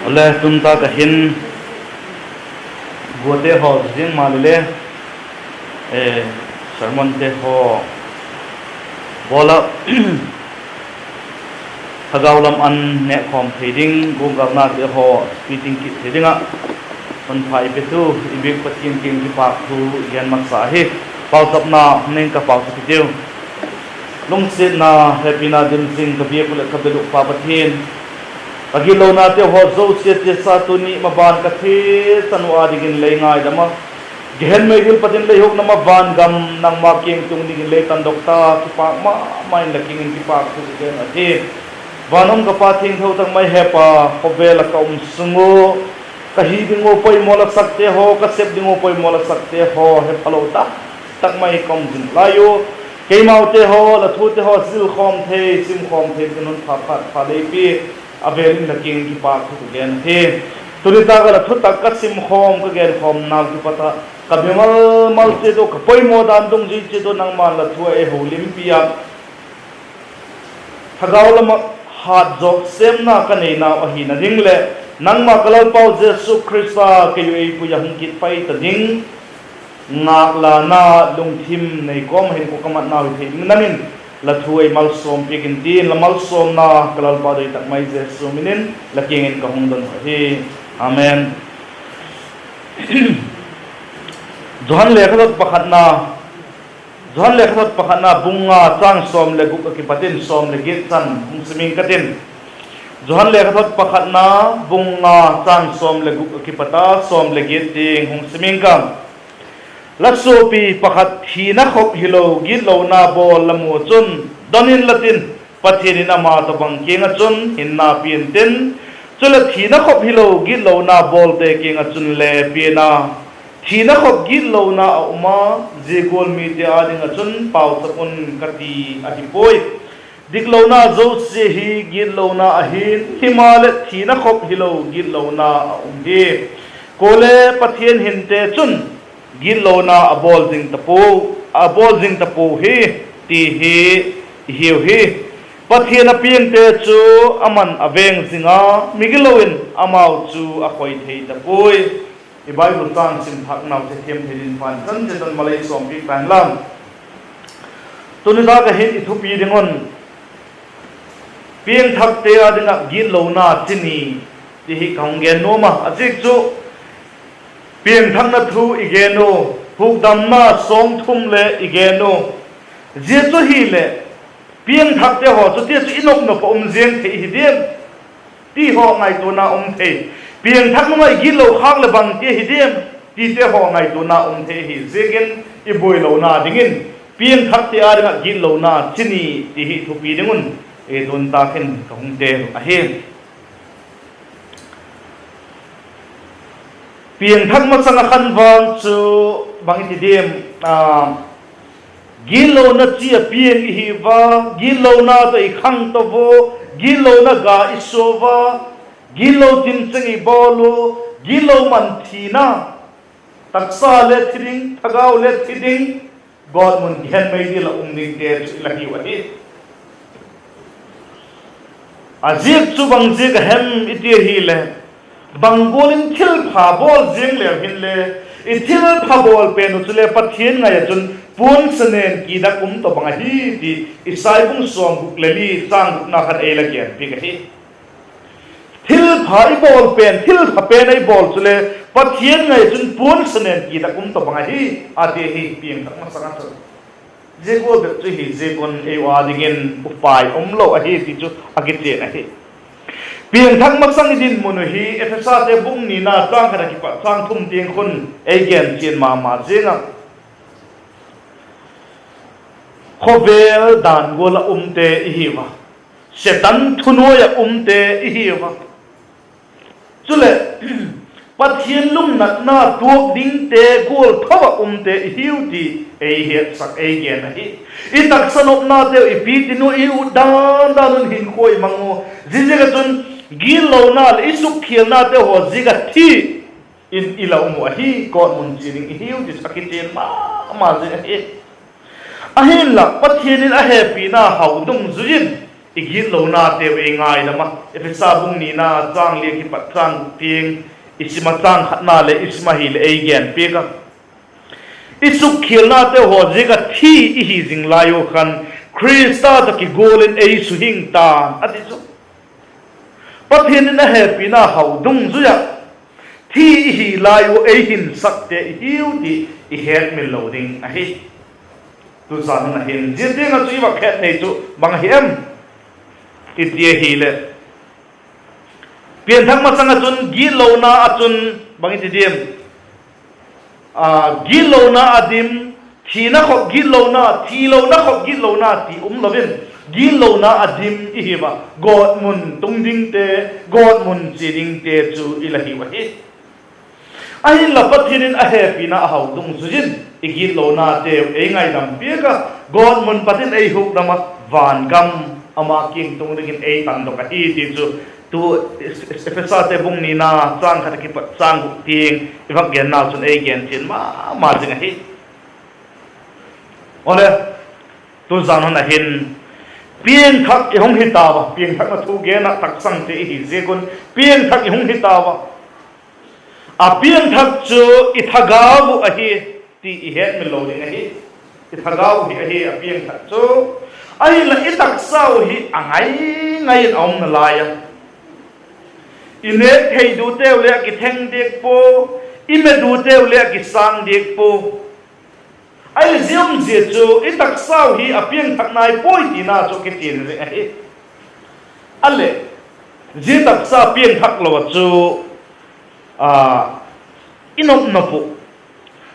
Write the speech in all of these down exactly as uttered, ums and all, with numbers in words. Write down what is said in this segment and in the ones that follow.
Le tun tak ah hin guate haw zing maleh le, sermonte haw bawl ah, thagau lam an nêkkhawm thei ding, guanggalnate haw speaking kit thei ding ah hun pha ei petu i biak Pathian kiang kipâk thu i gen masa hi. Pauchapna hung ning ka, pauchap hitiu. Lungsiatna, hepina dim zing ka biak uh leh ka bel uh Pa Pathian, ka gitlonate haw zosia chiasa tuni maban ka thisan uh â dingin lei ngaidam a, gehen mei dil pat in lei hukna maban gam nangma kiang tung dingin lei tandok ta, kipâk ma ma in la kiang in kipâk thu ka gen ahi. Van um ka Pa thiangtho tak mai, Hepa, khawvel ah ka um sung ua ka hi ding uh poimaw la sakte haw, ka sep ding uh poimaw la sakte haw, he phalo tak tak mai ka um zing lai ua, keimaute haw la thute haw zilkhawm thei, simkhawm thei dingin hun pha phat pha lei pia, a vêl in la kiang in kipâk thu ka gen ahi. Tuni tak ah la thutak ka simkhawm, ka genkhawmnau kipat ah ka mimal mal chiat uh, ka poimaw dan dungzui chiat uh nangma'n la thu ah ei holimpi ah, thagau lam ah hâtzawk sêmna ka neinau ahina ding leh, nangma ka Lalpau Jesu Khrista kei uh ei pui ah hung kit pai ta ding ngâkla na lungthim nei kawm ah hin kua ka matnau hi thei dingin nang in la thu ei malsawm piak intin, la malsawmna ka Lalpa doi tak mai Jesu min in la kiang in ka hung don uh ahi. Amen. Johan lekhathot pakhatna, Johan lekhathot pakhatna bung nga châng sawm leh guk ah kipat in sawm leh giat chan hung sim ing ka tin. Johan lekhathot pakhatna bung nga châng sawm leh guk ah kipat a sawm leh giat tiang hung sim ing ka. La suapi pakhat thina khop hilo gitlona bawl la mu chun, don inla tin, Pathian in ama tawhbang kiang ah chun hinna pia intin, chuleh thina khop hilo gitlona bawlte kiang ah chun le pia'n a, thina khop gitlona a um a, zia gual mite â ding ah chun pauchap un ka ti ahi puai. Diklona zosia hi gitlona ahi'n, himaleh thina khop hilo gitlona a um hi. Kuale Pathian hinte chun gitlona a bawl zing ta pua, a bawl zing ta pua hi, ti hi i hiu hi. Pathian a piangte chu ama'n a veng zing a, migilo in amau chu a khoi thei ta puai. I Bible châng sim thâknau chu thiam thei dingin pan chan chiat un malei sawmpiak ta inla, tuni tak ah hin i thupi ding un, piangthakte â ding ah gitlona chi ni ti hi ka hung gen nuam a, a ziak chu piangthakna thu i gen u, hukdamna sawng thum le i gen u. Zia chu hileh, piangthakte haw chu tia chu i nop nop ah um ziang thei hi diam ti haw ngaituana um thei. Piangthak nung ah i gitlo khâk leh bangti hi diam tite haw ngaituana um thei hi ziakin, i buailona dingin piangthakte â ding ah gitlona chi ni ti hi thupi ding un, e, tun tak hin ka hung te ahi. Piangthak masang ah khan vang chu bang i ti diam, a, gitlona chi a piang i hi ua, gitlona tawh i khang to ua, gitlona ga i sua ua, gitlo tincheng i bawl u, gitlo man thina, taksa le thi ding, thagau le thi ding, gawtmun gehen mei dil ah um dingte chu i la hiu ahi. A ziak chu bang ziak a hem i ti ahileh, bang gual in thilpha bawl ziang leu hinle, i thilpha bawl pen uh chule Pathian ngai ah chun puan sanen kidak um tawhbang ahi ti Isai bung sawmguk le li châng gukna khan ei la genpiak ahi. Thilpha i bawl pen, thilpha pen ei bawl chule Pathian ngai ah chun puan sanen kidak um tawhbang ahi, a ti hi piangthak masang ah chun. Zia gual bep chu hi ziak un ei u â dingin upai um lo ahi ti chu a kichian ahi. Piangthak masang i dinmun uh hi Ephesate bung nina châng khat ah kipat châng thum tiang khun ei gen chian ma ma ziang ah, khawvel dan gual ah umte i hiu a, Setan thunuai ah umte i hiu a, chuleh Pathian lungnatna tuak dingte gual tho ah umte i hiu ti ei hetsak, ei gen ahi. I taksa nopnateu i pi tin u, i ut dan dan un hinkhua i mang u. Ziaziak ah chun gitlona leh i sukkhialnateu haw ziak ah thi in i la um uh ahi, gawtmun chia ding i hiu ti chu a kichian ma ma zing ahi. Ahinla Pathian in a hepina hau dungzui in I gitlonateu ei ngaidam a, Ephesa bung nina châng li a kipat châng tiang i sim a, châng khatna leh i sim ahileh ei gen piak a, i sukkhialnateu haw ziak ah thi i hi zing lai u khan Khrista tawh kigual in ei suhing ta'n a ti chu. Pathian in a hepina hau dungzui ah thi i hi lai u ei hinsakte i hiu ti i hetmil lo ding ahi. Tuzan hun ah hin zia tiang ah chu i vak het nei chu bang ahi em i ti ahileh, pianthak masang ah chun gitlona ah chun bang i ti diam? Gitlona a dim, thina khop gitlona, thilona khop gitlona ti um lo in, gitlona a dim i hiu a, gawtmun tung dingte, gawtmun chia dingte chu i la hiu ahi. Ahinla Pathian in a hepina a hau dungzui in i gitlonateu ei ngaidam piak a, gawtmun pat in ei hukdam a, van gam ama kiang tung dingin ei tandok ahi ti chu tu Ephesate bung nina châng khat a kipat châng guk tiang i vak genna chun ei gen chian ma ma zing ahi. Awle, tuzan hun ah hin piangthak i hung hi tau a, piangthakna thu gen ah taksangte i hi ziak un piangthak i hung hi tau a. A piangthak chu i thagau uh ahi ti i hetmil lo ding ahi. I thagau hi ahi a piangthak chu. Ahinla i taksau hi a ngai ngai in a um nalai a, i nêk thei duteu le a kitheng diak pua, i me duteu le a kisâng diak pua. Ahileh zia um zia chu i taksau hi a piangthak nai puai tina chu a kichian zing ahi. Aleh, zia taksa piangthak lo ah chu i nop nop uh,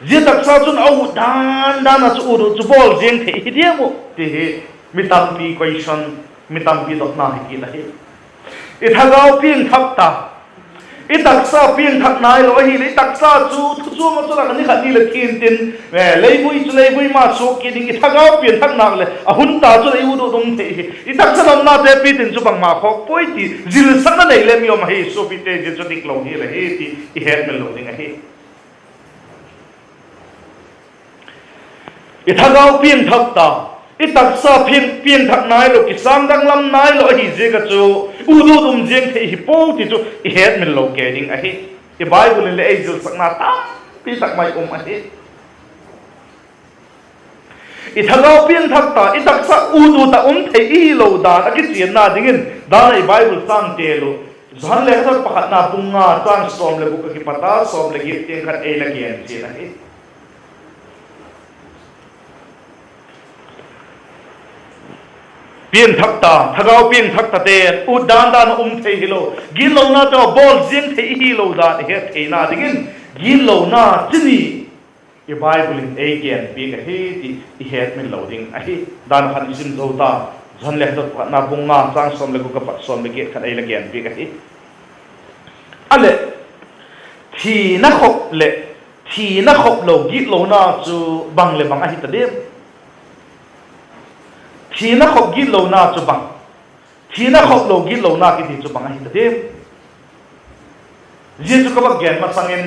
zia taksa chun a ut dan dan ah chu ut uh chu bawl ziang thei hi diam uh ti hi mi tampi question, mi tampi dotna hi kit ahi. I thagau piangthak ta, i taksa piangthak nailo ahileh i taksa chu thuchuam ah chu lak a ni khat ni leh thi intin, leivui chu leivui ma suak kit ding, i thagau piangthak nak leh a hun ta chu leh i ut ut um thei hi. I taksa nopnate pi tin chu bangma khawk puai ti zilsakna nei le mi um ahi. Suapite, zia chu diklo hi la hi ti i hetmil lo ding ahi. I thagau piangthak ta, i taksa piang, piangthak nailo, kisâng danglam nailo ahi ziak ah chu ut ut um ziang thei hi puai ti chu i hetmil lo kei ding ahi. I Bible in leh ei zilsakna tampi tak mai um ahi. I thagau piangthak ta, i taksa ut ut ah um thei i hilo dan a kichianna dingin dan ah i Bible châng tel u. Johan lekhathot pakhatna bung nga châng sawm leh guk a kipat a sawm leh giat tiang khat ei la gen chian ahi. Piangthak ta, thagau piangthak tate ut dan dan a um thei hilo, gitlonate bawl ziang thei i hilo dan i het theina dingin gitlona chi ni i Bible in ei genpiak ahi ti i hetmil lo ding ahi. Dan khat i sim zo ta, Johan lekhathot pakhatna bung nga châng sawm leh guk a pat sawm leh giat khat ei la genpiak ahi. Aleh, thina khop leh thina khop lo gitlona chu bang leh bang ahi ta diam? Thina khop gitlona chu bang, thina khop lo gitlona kiti chu bang ahi ta diam? Zia chu ka vak gen masang in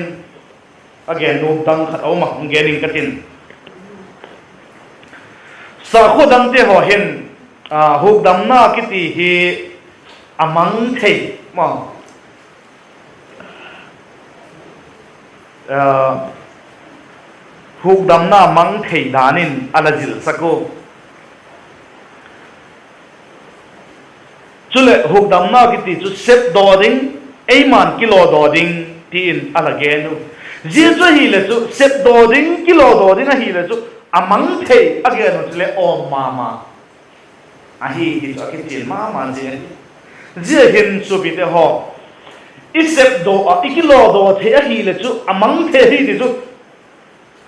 a gen nuam dang khat a um a, hung gen ing ka tin. Sakhua dangte haw hin hukdamna kiti hi a mang thei ma hukdamna mang thei dan in a la zilsak u. Chuleh hukdamna kiti chu sepdaw ding, eima'n kilawdaw ding ti in a la gen u. Zia chu ahileh chu sepdaw ding, kilawdaw ding ahileh chu a mang thei a gen u chuleh awm ma ma ahi ti chu a kichian ma ma zing ahi. Zia hin suapite haw, i sepdaw ah i kilawdaw thei ahileh chu a mang thei ahi ti chu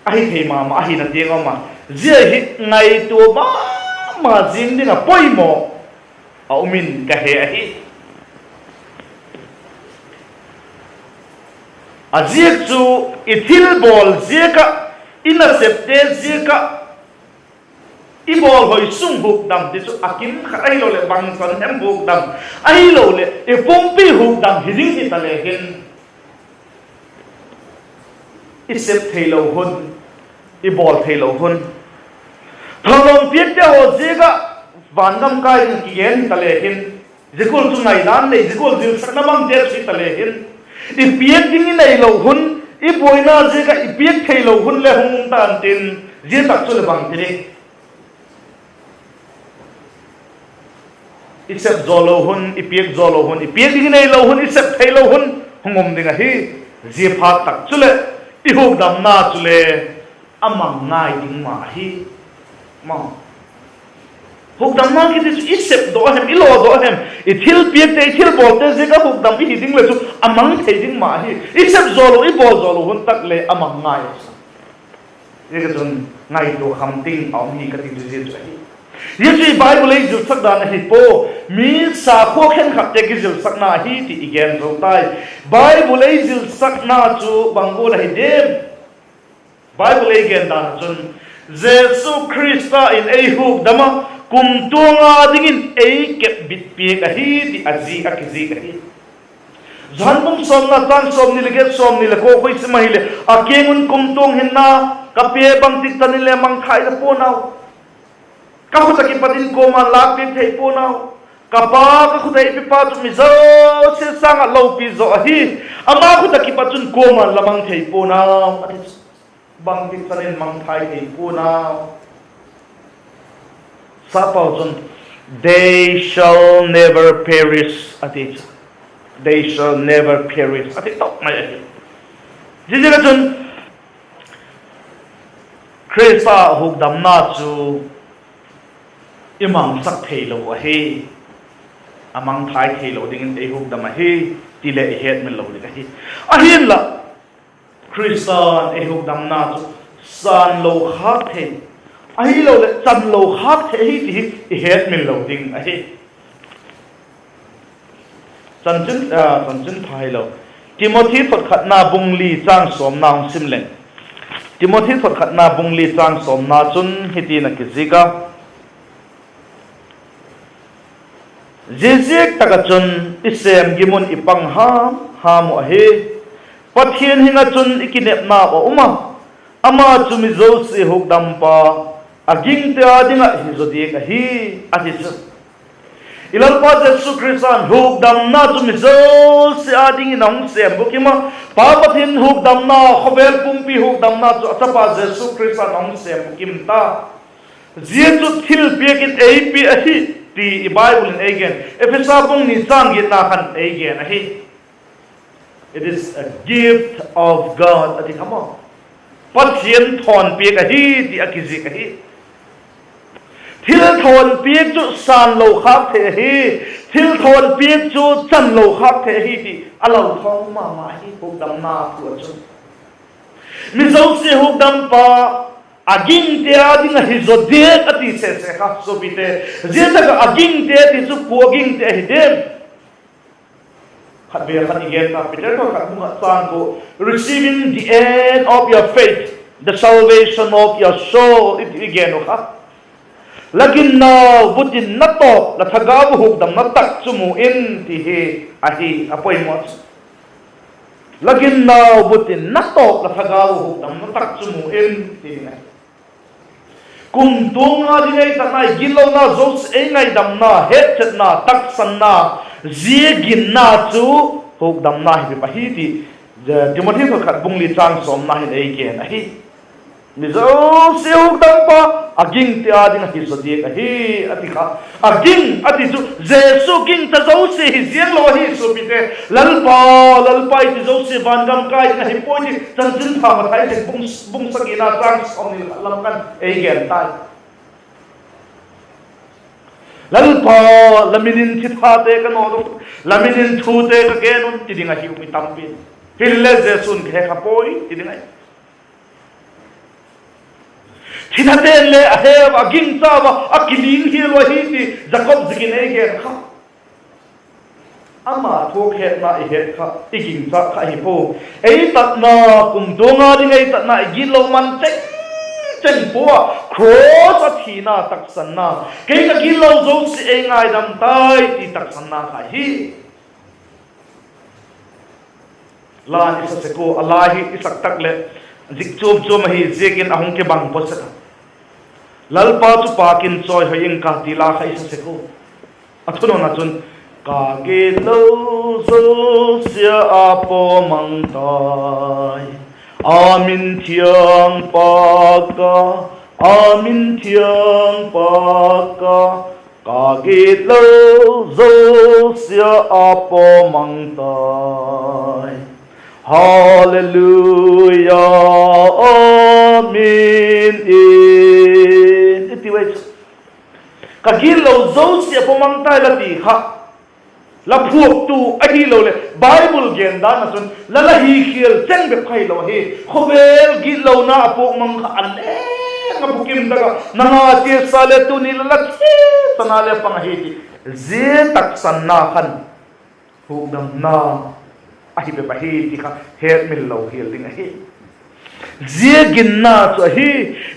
ahi thei ma ma ahina tiang um a, zia hi ngaitua ma ma zing ding ah poimaw a um in ka he ahi. A ziak chu i thilbawl ziak ah, i nasepte ziak ah, i bawlhoi sung hukdam ti chu a kim khat ahiloleh bangchan hem hukdam ahiloleh i pumpi hukdam hi ding hita le hin, i sep theilo hun, i bawl theilo hun, thawlawm piakte haw ziak ah van gam kai ding kigen ta le hin, zia gual chu ngaidan nei, zia gual zilsakna mang te chu i ta le hin, i piak ding i neilo hun, i buaina ziak ah i piak theilo hun le hung um ta'n tin, zia tak chu leh bang ti ding? I sep zaw lo hun, i piak zaw lo hun, i piak ding i neilo hun, i sep theilo hun hung um ding ahi. Zia phat tak chuleh i hukdamna chule a mang ngai ding ma ahi. Hukdamna kiti chu i sepdaw a hem, i lawdaw a hem, i thilpiakte, i thilbawlte ziak ah hukdam i hi ding le chu a mang thei ding ma ahi. I sep zaw lo, i bawl zaw lo hun tak le a mang ngai a. Ziaziakchun, ngaitua kham ding a um hi ka ti chu zia chu ahi. Zia chu i Bible ei zilsak dan ahi pua, mi sakhua khenkhatte kizilsakna ahi ti i gen zo tai. Bible ei zilsakna chu bang gual ahi diam? Bible ei gen dan ah chun, Jesu Khrista in ei hukdam ah, kumtuang â dingin ei kepbit piak ahi ti a zi a kizik ahi. Johan bung sawmna châng sawmni leh giat, sawmni leh kua khoi sim ahileh, a kiang un kumtuang hinna ka pia, bangtik chan in le mangthai ta pua'n au. Ka khut ah kipat in kuama'n lâkpiak thei pua'n au. Ka Pa, ka khut ah ei pipa chu mi zosia sâng ah lopi zaw ahi. Ama khut ah kipat chun kuama'n la mang thei pua'n au, a ti chu. Bangtik chan in mangthai thei pua'n au. Sapau chun, They shall never perish, a ti chu. They shall never perish, a ti tawk mai ahi. Ziaziak ah chun, Khrista hukdamna chu i mangsak theilo ahi, a mangthai theilo dingin ei hukdam ahi, ti leh i hetmil lo ding ahi. Ahinla, Khrista'n ei hukdamna chu sânlo khâk thei, ahiloleh chanlo khâk thei ahi ti hi i hetmil lo ding ahi. Chanchin, chanchin pha hilo. Timothy thotkhatna bung li châng sawmna hung sim leng, Timothy thotkhatna bung li châng sawmna chun hiti'n a kizik a: Ziaziak tak ah chun i sêm gim un i pang ham ham uh ahi. Pathian hing ah chun i kinepnau a um a, ama chu mi zosia hukdampa, a gingte â ding ah hi zaw diak ahi, a ti chu. I Lalpa Jesu Khrista'n hukdamna chu mi zosia â dingin a hung sêm bukim a. Pa Pathian hukdamna, khawvel pumpi hukdamna chu a chapa Jesu Khrista'n a hung sêm bukim ta. Zia chu thilpiak in ei pia ahi, ti i Bible in ei gen. Ephesa bung ni châng giatna khan ei gen ahi. It is a gift of God, a ti kha maw. Pathian thawnpiak ahi ti a kizik ahi. Thil thawnpiak chu sânlo khâk thei ahi. Thil thawnpiak chu chanlo khâk thei ahi ti a lau thawng ma ma hi hukdamna thu ah chun. Mi zosia hukdampa, a gingte â ding ah hi zaw diak a ti sese kha suapite. Zia tak ah a gingte ti chu kua gingte ahi diam? Khatvei khat i gen ta, Peter thotkhat bung khat châng kua, Receiving the end of your faith, the salvation of your soul, i gen uh kha. La ginnau butin na tawp la thagau hukdamna tak chu mu in ti hi ahi a poimaw chu. La ginnau butin na tawp la thagau hukdamna tak chu mu in ti ahi. Kumtuang â ding ei tatna, i gitlona zosia, ei ngaidamna, hetchetna, taksanna, zia ginna chu hukdamna hi bep ahi ti Timothy thotkhat bung li châng sawmna hin ei gen ahi. Mi zosia hukdampa, a gingte â ding ah hi zaw diak ahi, a ti kha. A ging a ti chu Jesu gingcha zosia hi ziang lo ahi suapite. Lalpa, Lalpa i ti zosia van gam kai ding ahi puai ti Chanchinpha Mathai bung, bung sagina châng sawmni leh khat lam khan ei gen tai. Lalpa, la min in thithate ka nawt un, la min in thute ka gen un, ti ding ahiu mi tampi. Hilele Jesu'n ka he kha puai, ti ding ahi. Thithate'n le a he ua, a gingcha ua, a kiling hial ua ahi ti Jakob ziakin ei gen kha. Ama thuak hetna i het kha, i gingcha kha hi pua. Ei tatna, kumtuang â ding ei tatna, i gitlo man cheng cheng pua, cross a thina taksanna, kei ka gitlo zosia ei ngaidam tai ti taksanna kha hi. La i sa sek ua, a la hi i sak tak leh zik chuam chuam ahi ziakin a hung kibang pua sek a. Lalpa chu pâk in chawihoi ing ka ti la kha i sa sek u. A thunuam ah chun, Ka gitlo zosia a pawmang tai, a min thiang pâk a, a min thiang pâk a, ka gitlo zosia a pawmang tai. Halleluia, amen, i ti ua chu. Ka gitlo zosia a pawmang tai la ti kha, la phuaktu ahiloleh Bible gen dan ah chun la la hikhial cheng bep kha hilo ahi. Khawvel gitlona a pawmang kha a leng a bukim tak ah, nang a chiasa le tuni la la chiasana le pang ahi ti, zia taksanna khan hukdamna ahi bep ahi ti kha hetmil lo hial ding ahi. Zia ginna chu ahi,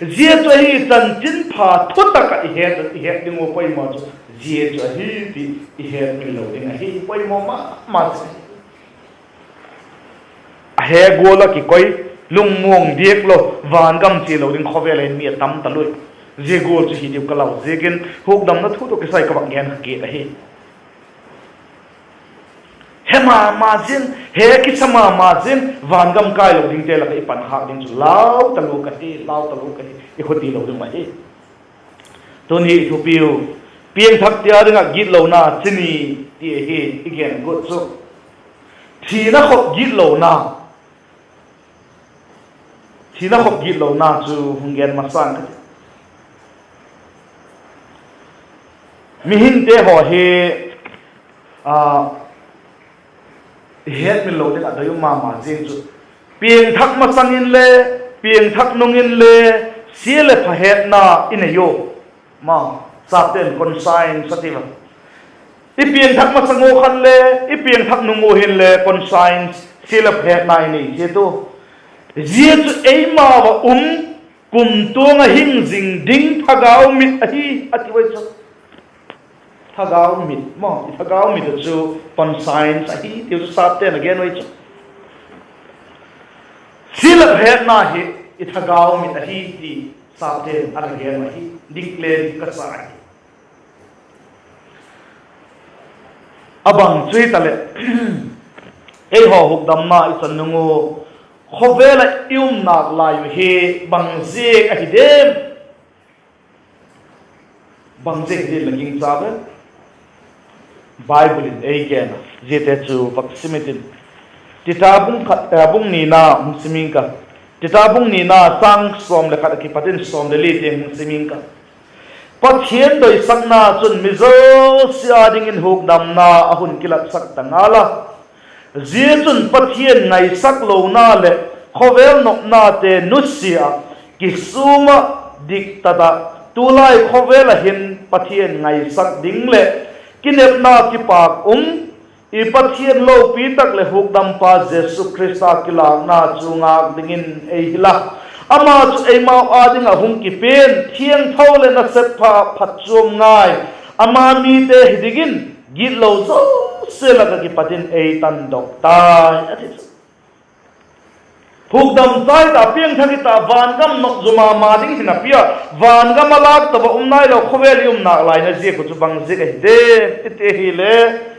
zia chu ahi chanchinpha thutak ah i het, i het ding uh poimaw chu zia chu ahi ti i hetmil lo ding ahi, poimaw ma ma chu ahi. A he gual ah kikoi, lungmuang diak lo, vangam chia lo ding khawvel ah hin mi a tam talua. Zia gual chu hi diu ka lau ziakin hukdamna thu tawh kisai ka vak gen kha kit ahi. He ma ma zing, he kisa ma ma zing, vangam kai lo dingte lak ah i pankhâk ding chu lau talua ka hi, lau talua ka hi, i khuti lo ding uh ahi. Tuni thupiu, piangthakte â ding ah gitlona chi ni ti ahi, i gen guat chu. Thina khop gitlona, thina khop gitlona chu hung gen masang ka ti. Mihingte haw hi, a, i hetmil lo ding ah doi um ma ma zing chu, piangthak masang inle, piangthak nung inle, sia leh pha hetna i nei u. Ma, sapte'n conscience a ti a. I piangthak masang u khan le, i piangthak nung u hinle conscience, sia leh pha hetna i nei ziak u. Zia chu eimau ah um, kumtuang ah hing zing ding thagau mit ahi, a ti ua chu. Thagau mit maw, i thagau mit uh chu conscience ahi tiu chu sapte'n a gen ua chu. Sia leh pha hetna hi i thagau mit ahi ti sapte'n a la gen uh ahi, dik le dik ka sa ahi. A bang chu hitaleh, eihaw hukdamna i chan nung u, khawvel ah i um nâk lai uh hi bang ziak ahi diam? Bang ziak hi diam la gingcha ve? Bible in ei gen a, ziate chu vak sim i tin. Tita bung khat, eh, bung nina hung sim ing ka. Tita bung nina châng sawm leh khat a kipat in sawm leh li tiang hung sim ing ka. Pathian doisakna chun mi zosia â dingin hukdamna a hun kilatsak ta ngal a. Zia chun Pathian ngaisak lona leh khawvel nopnate nusia ah, kisûm ah, diktat ah, tulai khawvel ah hin Pathian ngaisak ding leh kinepna kipâk um, i Pathian lopi tak leh hukdampa Jesu Khrista kilâkna chu ngâk dingin ei hil a. Ama chu eimau â ding ah hung kipia'n thiangtho leh nasep pha phatchuam ngai, ama mite hi dingin gitlo zosia lak ah kipat in ei tandok tai, a ti chu. Hukdam chai ta, piangthak i ta, vangam nop zu ma ma ding hi na pia, vangam a lâk tawh a um nailo khawvel i um nâk laina ziak uh chu bang ziak ahi diam i ti ahile,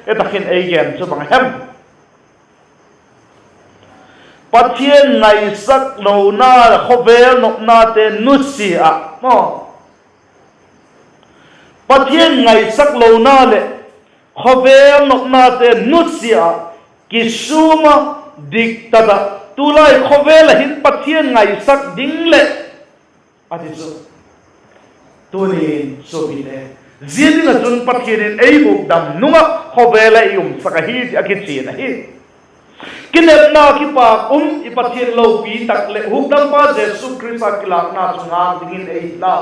i tak in ei gen chu bang hem? Pathian ngaisak lona, khawvel nopnate nusia ah maw, Pathian ngaisak lona leh khawvel nopnate nusia ah, kisûm ah, diktat ah, tulai khawvel ah hin Pathian ngaisak ding leh, a ti chu. Tunin suapite, zia ding ah chun Pathian in ei hukdam nung ah khawvel ah i umsak ahi ti a kichian ahi. Kinepna kipâk um, i Pathian lopi tak leh hukdampa Jesu Khrista kilâkna chu ngâk dingin ei hil a.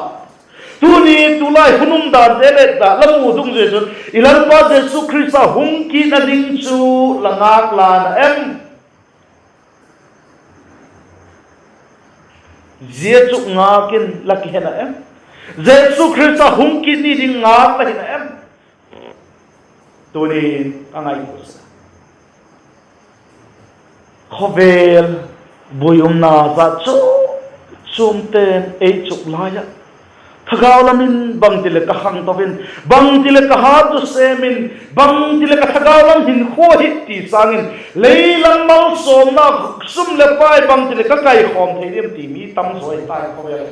Tuni tulai hun umdante leh ta la mu dungzui chun i Lalpa Jesu Khrista hung kitna ding chu la ngâk la na em? Zia chu ngâk in la kihe na em? Jesu Khrista hung kit ni ding ngâk la hi na em? Tunin a ngaitua sek a, khawvel buai umna zat chu chuamte'n ei chuk lai ah, Thagau lam in bangti leh ka khangto in, bangti leh ka hat tu sêm in, bangti leh ka thagau lam hinkhua hi ti sâng in, lei lam malsawmna, sum leh pai bangti leh ka kaikhawm thei diam ti mi tam zaw ahi tai khawvel.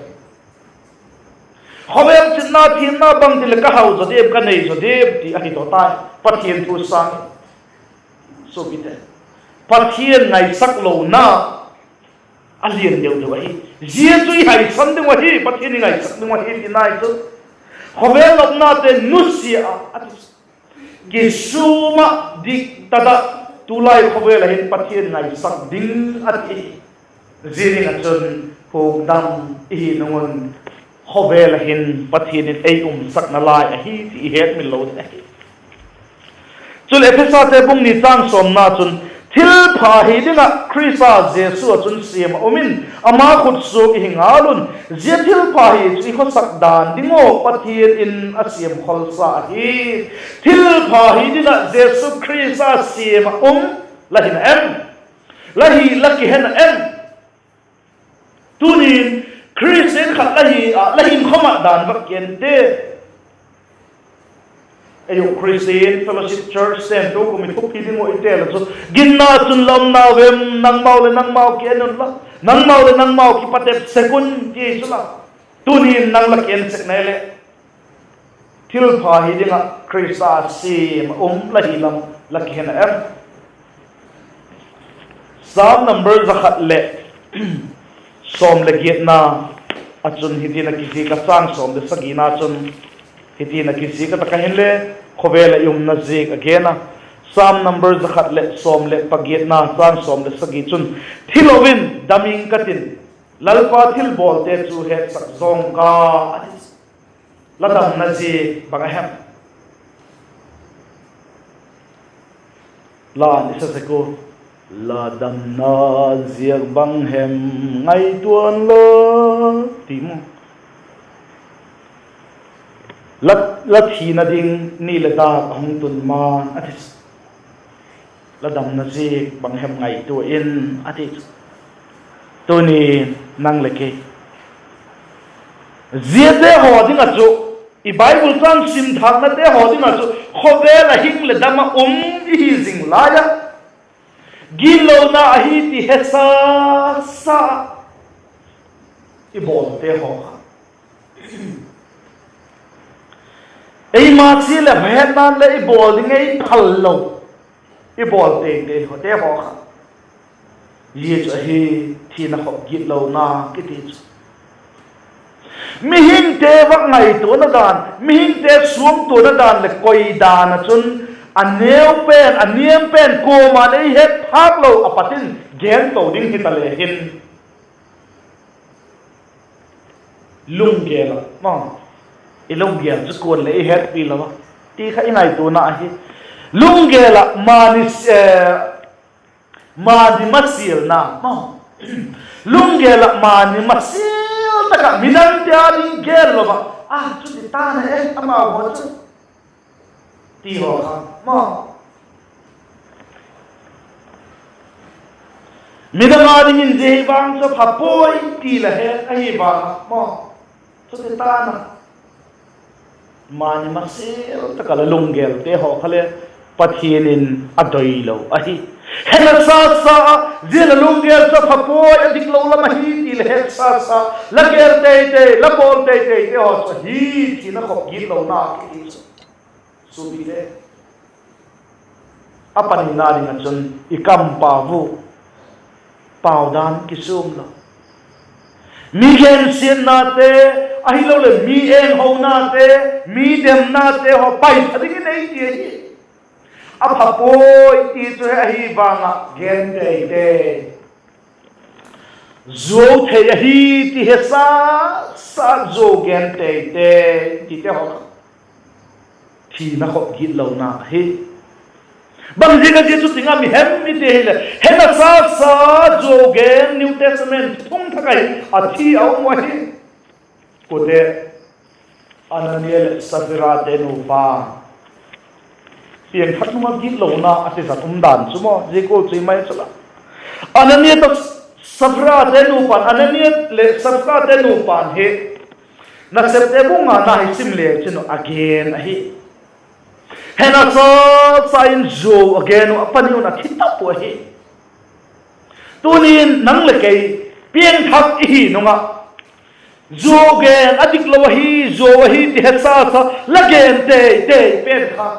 Khawvel chitna thiamna bangti leh ka hau zaw diam, ka nei zaw diam ti ahi zaw tai. Pathian thu sâng in, suapite, Pathian ngaisak lona a lian deu deu ahi. Zia chu i haisan ding uh ahi, Pathian i ngaisak ding uh ahi ti nai chu. Khawvel nopnate nusia a, a ti chu. Kisûm ah dik ta da, tulai khawvel ah hin Pathian ngaisak ding a ti. Zia ding ah chun hukdam i hi nung un, khawvel ah hin Pathian in ei umsakna lai ahi ti i hetmil lo ding ahi. Chuleh Ephesate bung ni châng sawmna chun, thilpha hi ding ah Khrista Jesu ah chun siam ah um in, ama khutsuak i hi ngal un, zia thilpha hi chu i khawsak dan ding ua Pathian in a siam khawlsa ahi. Thilpha hi ding ah Jesu Khrista siam ah um la hi na em? La hi, la kihe na em? Tunin Khristian khat la hi ah, la hinkhua ah dan vak gen te. Ei uh Christian Fellowship Church ten tu kum i thupi ding uh i tel a chu, ginna chun la um nau em? Nangmau leh nangmau ki en unla, nangmau leh nangmau kipatep sek un, ti chu la. Tunin nang la ki en sek nai leh, thilpha hi ding ah Khrista siam ah um la hi lam la kihe na em? Sam number za khat leh sawm leh giatna ah chun hitin a kizik a, châng sawm leh sagina chun hitin a kizik a, tak ah hinle khawvel ah i umna ziak a gen a. Sam number za khat leh sawm leh pagiatna, châng sawm leh sagi chun, thi lo in dam ing ka tin, Lalpa thilbawlte chu hetsak zawng ka, a ti. La damna ziak bang a hem? La i sa sek ua, la damna ziak bang hem ngaitua'n la, ti maw. La, la thina ding ni leh dâk a hung tun ma'n, a ti. La damna ziak bang hem ngaitua in, a ti chu. Tuni nang leh kei, ziate haw ding ah chu, i Bible châng sim thâknate haw ding ah chu, khawvel ah hing leh dam ah um i hi zing lai a, gitlona ahi ti hesa sa i bawlte haw kha, eima chi leh hetna'n leh i bawl ding ei phal lo, i bawl teitei hawte haw kha, zia chu ahi thina khop gitlona kiti chu. Mihingte vak ngaituana dan, mihingte suangtuana dan leh koi dan ah chun, a neu pen, a niam pen, kuama'n ei het phâk lo a pat in gen to ding hita le hin, lunggel ah, i lunggel chu kua'n le ei hetpi lo a, ti kha i ngaituana ahi. Lunggel ah mani, mani masialna, lunggel ah mani masial tak ah midangte â ding gen lo ah, a, chuti ta'n e, amau haw chu, ti haw kha, midang â dingin zia hi vang chu pha puai ti la het ahi vang a, chuti ta'n a, mani masial tak ah la lunggelte haw kha le Pathian in a doi lo ahi. Hena sa sa a, zia la lunggel chu pha puai, a dik lo lam ahi ti la het sa sa, la gel teitei, la bawl teiteite haw chu hi thina khop gitlona kiti chu, suapite. A panina ding ah chun i kam pau u, pau dan kisûm lo, mi gensiatnate, ahiloleh mi enghonate, mi demnate haw paisa dingin ei ti ahi. A pha puai ti chu he ahi vang ah gen teitei, zuau thei ahi ti he sa sa, zuau gen teitei tite haw kha thina khop gitlona ahi. Bangziak a zia chu ting a mi hem i ti hileh, hena sa sa, zuau gen, New Testament thung thak ahi, a thi a um ahi. Kuate, Anania leh Saphirate nupa, piangthak nung ah gitlona a ti zat um dan chu maw, zia gual chu i mai chu la. Anania tawh Saphirate nupa'n, Anania leh Saphirate nupa'n hi Nasepte bung ngana hi sim le chin uh a gen ahi. Hena sasa in zuau a gen uh a pani un a thi tap uh ahi. Tunin nang leh kei piangthak i hi nung ah, zuau gen a diklo ahi, zuau ahi ti hesasa la gen tei tei pen kha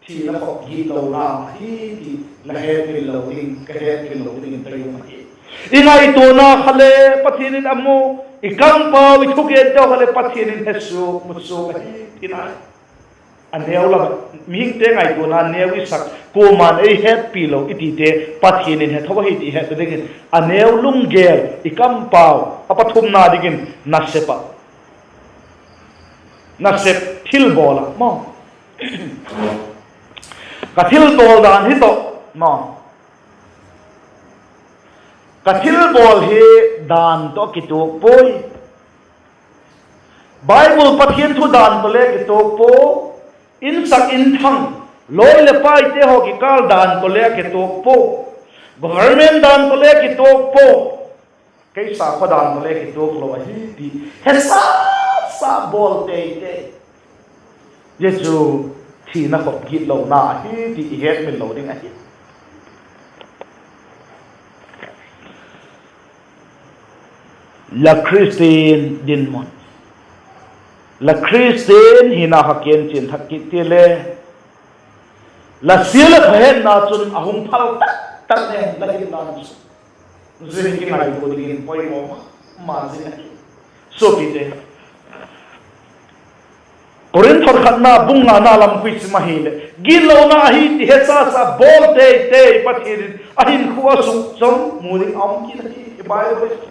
thina khop gitlona ahi ti la hetmil lo ding, ka hetmil lo dingin ka um ahi. I ngaituana kha le Pathian in a mu, i kampau, i thugente kha le Pathian in he suak, mu suak ahi ti nai. A neu lam, mihingte ngaituana neu i sak, kuama'n ei hetpi lo i tite Pathian in he tho ahi ti hetna dingin a neu lunggel, i kampau, a pathumna dingin nasep ah, nasep thilbawl ah maw, ka thilbawl dan hi tawh maw, ka thilbawl hi dan tawh kituak puai. Bible Pathian thu dan tawh le kituak pua, insak inthang, lawi leh paite haw kikâl dan tawh le kituak pua, government dan tawh le kituak pua, kei sakhaw dan tawh le kituak lo ahi ti hesasa bawl tei tei, zia chu thina khop gitlona ahi ti i hetmil lo ding ahi. La Khristian dinmun, la Khristian hina kha kichian thak kit ti le, la sia leh pha hetna chun a hung phal tak tak em la hinna chu? Zia hi kingaitua dingin poimaw ma ma zing ahi. Suapite, Korinth khatna bung ngana lam khui sim ahileh, gitlona ahi ti hesasa bawl tei tei Pathian in a hinkhua a sukchawm mu ding a um kit ahi i Bible.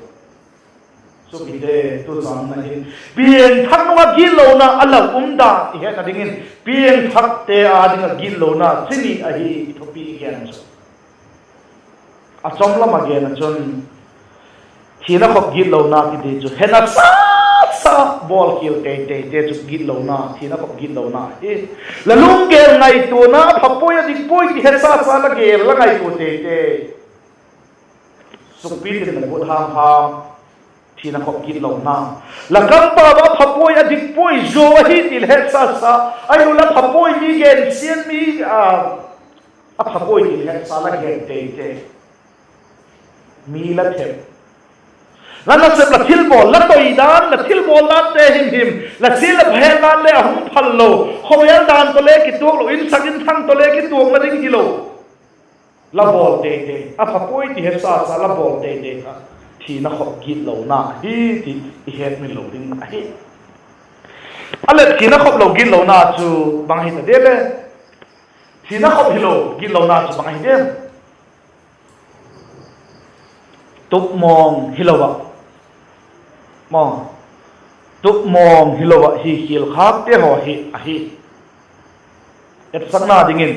Suapite, tuzan ahin piangthak nung ah gitlona a la um dan i hetna dingin, piangthakte â ding ah gitlona chi ni ahi i thupi i gen chu. A chawm lam a gen ah chun, thina khop gitlona kiti chu hena sasa bawlkhial tei teite chu gitlona, thina khop gitlona hi. La lunggel ngaituana a pha puai a dik puai ti hesasa la gel la ngaitua tei tei, sukpi tin la gut ham ham, thina khop gitlona. La kampau ah a pha puai a dik puai, zuau ahi ti la hetsasa, ahiloleh a pha puai mi gen siam mi, a pha puai ti la hetsa la gen tei tei, mi la thep, la nasep, la thilbawl, la toi dan, la thilbawl dante him him, la sia leh pha het dan le a hung phal lo, khawvel dan tawh le kituak lo, insak inthang tawh le kituakna ding hilo, la bawl tei tei, a pha puai ti hetsasa la bawl tei tei kha thina khop gitlona ahi ti i hetmil lo ding ahi. A leh thina khop lo gitlona chu bang ahi ta dia le? Thina khop hilo gitlona chu bang ahi diam? Tupmawng hilo ah, tupmawng hilo ah hi khial khâkte haw hi ahi. Etsakna dingin,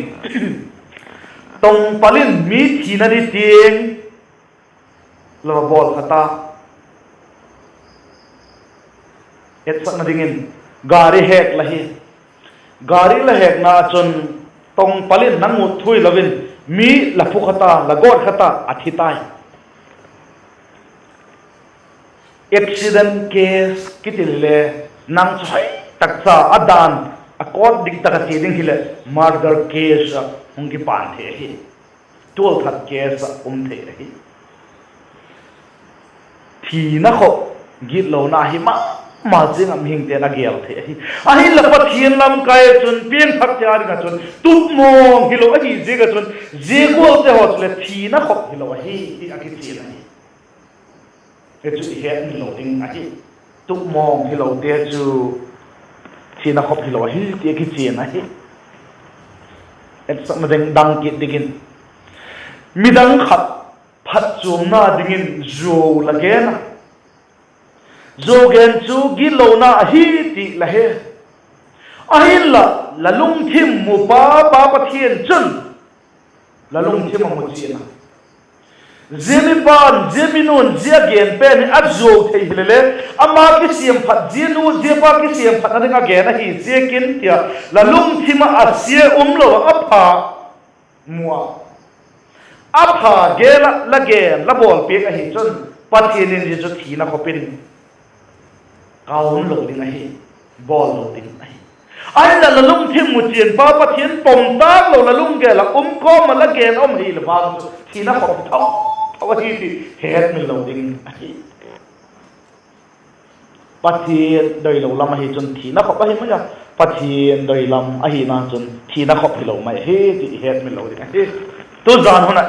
tongpal in mi thina ding tiang la bawl kha ta. Etsakna dingin, gari hek la hi. Gari la hekna chun tongpal in nang ut thui lo in mi la phu kha ta, la gawt kha ta, a thi tai. Accident case kiti le, nang chu hoi tak cha a dan a court dik tak a chia ding hileh murder case ah hung kipan thei ahi. Tualthat case ah um thei ahi. Thina khop gitlona hi ma ma ziang ah mihingte'n a gel thei ahi. Ahinla Pathian lamkai ah chun piangthakte â ding ah chun tupmawng hilo ahi ziak ah chun, zia gualte haw chuleh thina khop hilo ahi ti a kichian ahi. Hi chu i hetmil lo ding ahi. Tupmawng hilote chu thina khop hilo ahi ti a kichian ahi. Etsakna ding dang kit dingin, midang khat phatchuamna dingin zuau la gen a, zuau gen chu gitlona ahi ti la he. Ahinla, la lungthim mu pa, Pa Pathian chun la lungthim a mu chian a. Zia mipa'n, zia minu'n zia gen pen hi a zuau thei hile le, ama kisiamphat, zia nu zia pa kisiamphatna ding a gen ahi ziakin tia la lungthim ah a sia um lo ah a pha mu a, a pha gel ah la gen la bawl piak ahi chun, Pathian in zia chu thina khop in Kau lo ding ahi, bawl lo ding ahi. Ahinla la lungthim muchianpa Pathian pom tâk lo la lunggel ah um kawm ah la gen um ahileh vang chu thina khop tho tho ahi ti hetmil lo ding ahi. Pathian doilo lam ahi chun thina khop ahi mai a, Pathian doi lam ahina chun thina khop hilo mai ahi ti i hetmil lo ding ahi. Tuzan hun ah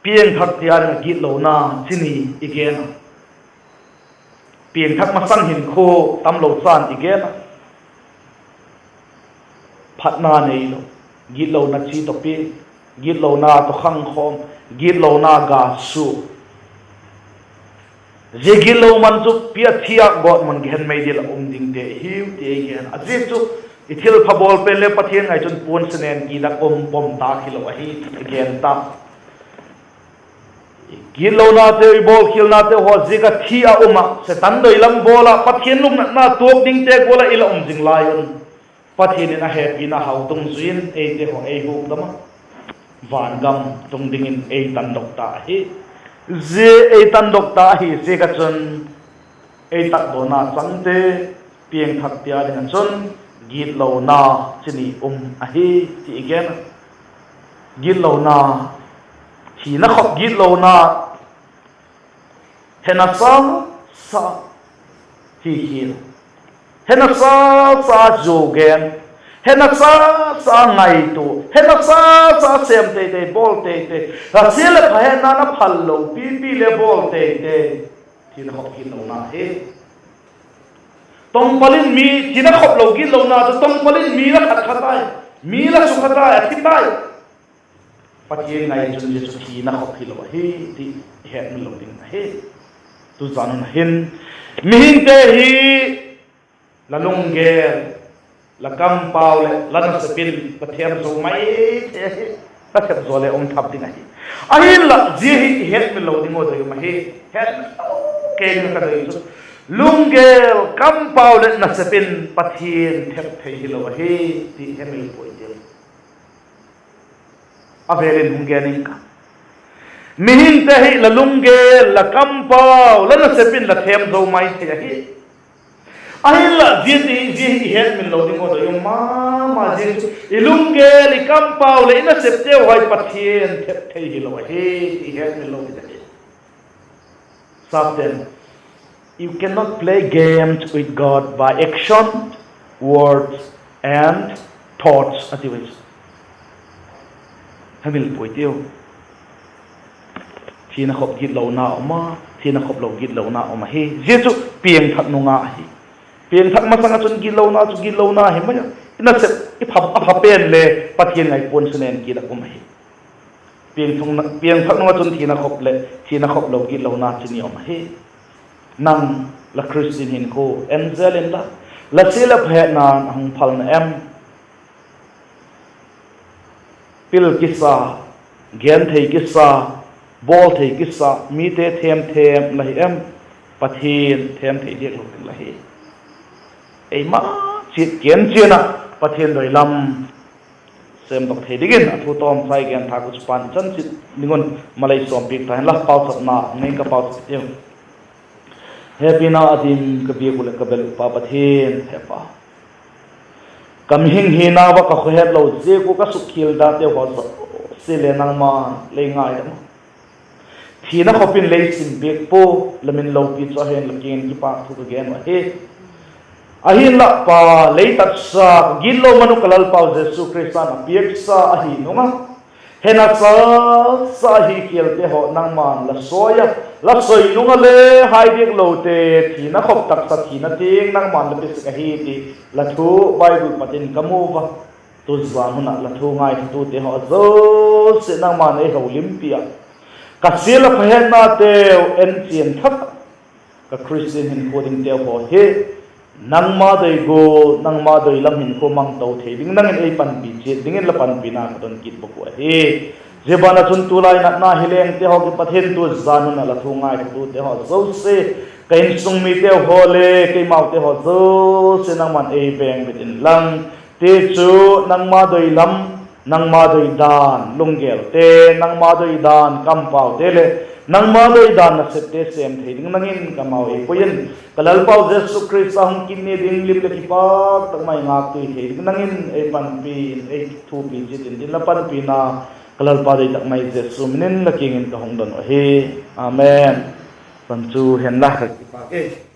piangthak tia ding ah gitlona chi ni i gen a. Piangthak masang hinkhua tamlo chan i gen a. Phatna neilo, gitlona chi tawh piang, gitlona tawh khangkhawm, gitlona ga sua. Zia gitlo man chu pia thiak gawt mun gehen mei dil ah um dingte hiu ti ei gen a. Zia chu i thilpha bawl pen le Pathian ngai chun puan senen kit ah um pom tâk hilo ahi ti i gen ta. Gitlonateu, i bawlkhialnateu haw ziak ah thi a um ah, Setan doi lam bawl ah, Pathian lungnatna tuak dingte gual ah i la um zing lai un, Pathian in a hepina hau tung zui in eite haw ei hukdam a, van gam tung dingin ei tandok ta ahi. Zia ei tandok ta ahi ziak ah chun ei takdawna changte piangthak tia ding ah chun gitlona chi ni um ahi ti i gen a. Gitlona, thina khop gitlona, hena sa sa hi hi, hena sa sa zu gen, hena sa sa ngaitua, hena sa sa sêm teitei, bawl teitei, a sia leh pha hetna na phal lo pipi le bawl teitei, thina khop gitlona hi. Tongpal in mi, thina khop lo gitlona chu tongpal in mi la khat kha tai, mi la sukha tai, a thi tai. Pathian ngai chun zia chu thina khop hilo ahi ti i hetmil lo ding ahi. Tuzan hun ah hin mihingte hi la lunggel, la kampau leh la nasep in la thêm zo mai thei ahi. La thep zaw le um thap ding ahi. Ahinla zia hi i hetmil lo ding uh doi um ahi. Hetmil lo kei ding ka doi chu, lunggel, kampau leh nasep in Pathian thep thei hilo ahi ti hemil puai tiu. A vêl in hung gen ing ka, mihingte hi la lunggel, la kampau, la nasep in la thêm zo mai thei ahi. Ahinla zia ti, zia hi i hetmil lo ding uh doi um ma ma zing chu, i lunggel, i kampau leh i nasepteu haw hi Pathian thep thei hilo ahi ti i hetmil lo ding ahi. Sapten, you cannot play games with God by action, words and thoughts a ti ui chu. Hemil puai tiu. Thina khop gitlona um a, thina khop lo gitlona um ahi. Zia chu piangthak nung a ahi. Piangthak masang ah chun gitlona chu gitlona hi mai a, i nasep, i pha, a pha pen le Pathian ngai puan senen kit ah um ahi. Piangthak nung ah chun thina khop leh thina khop lo gitlona chi ni um ahi. Nang, la Christian hinkhua en zel inla, la sia leh pha hetna'n a hung phal na em? Pil kisa, gen thei kisa, bawl thei kisa, mite thêm thêm la hi em? Pathian thêm thei diak lo ding la hi. Eima chiat kian chian ah Pathian doi lam sêmdok thei dingin a thu tawmchai gen thâk uh chu pan chan chiat ding un malei sawmpiak ta hen la, pauchapna nei ka pauchap tiu. Hepina a dim ka biak uh leh ka bel uh Pa Pathian, Hepa, ka mihing hina ah ka khawhetlo ziak uh ka sukkhial dante haw zosia le nangma'n lei ngaidam a, thina khop in lei sim piak pua, la min lopi chu a hen la kiang in kipâk thu ka gen uh ahi. Ahinla Pa, lei tatsa, ka gitlo man uh ka Lalpau Jesu Khrista'n a piaksa ahi nung a, hena sa sa hi khialte haw nangma'n la soi a, la soi nung a le hai diak lote thina khop taksa thina tiang nangma'n la pe sek ahi ti la thu Bible pat in ka mu a. Tuzan hun ah la thu ngaithatute haw zosia nangma'n ei holimpi a, ka sia leh pha hetnateu enchian thak a, ka Christian hinkhua dingteu haw hi nangma doi gual, nangma doi lam hinkhua mang to thei ding nang in ei panpi chiat dingin la panpina ka don kit bawk uh ahi. Zia ban ah chun tulai natna hi lengte haw kipat hin tuzan hun ah la thu ngaithatute haw zosia, ka insung miteu haw le keimaute haw zosia nangma'n ei vêngbit inlang, tichu nangma doi lam, nangma doi dan lunggelte, nangma doi dan kampaute leh Nangma doi dan nasepte sêm thei ding nang in kamau ei pui in, ka Lalpau Jesu Khrista hung kit ni ding lim leh kipak tak mai ngâktui thei ding nang in ei panpi in, ei thupi chiat in, din la panpina ka Lalpa doi tak mai Jesu min in la kiang in ka hung don uh ahi. Amen. Pan chu hen la, ka kipak e.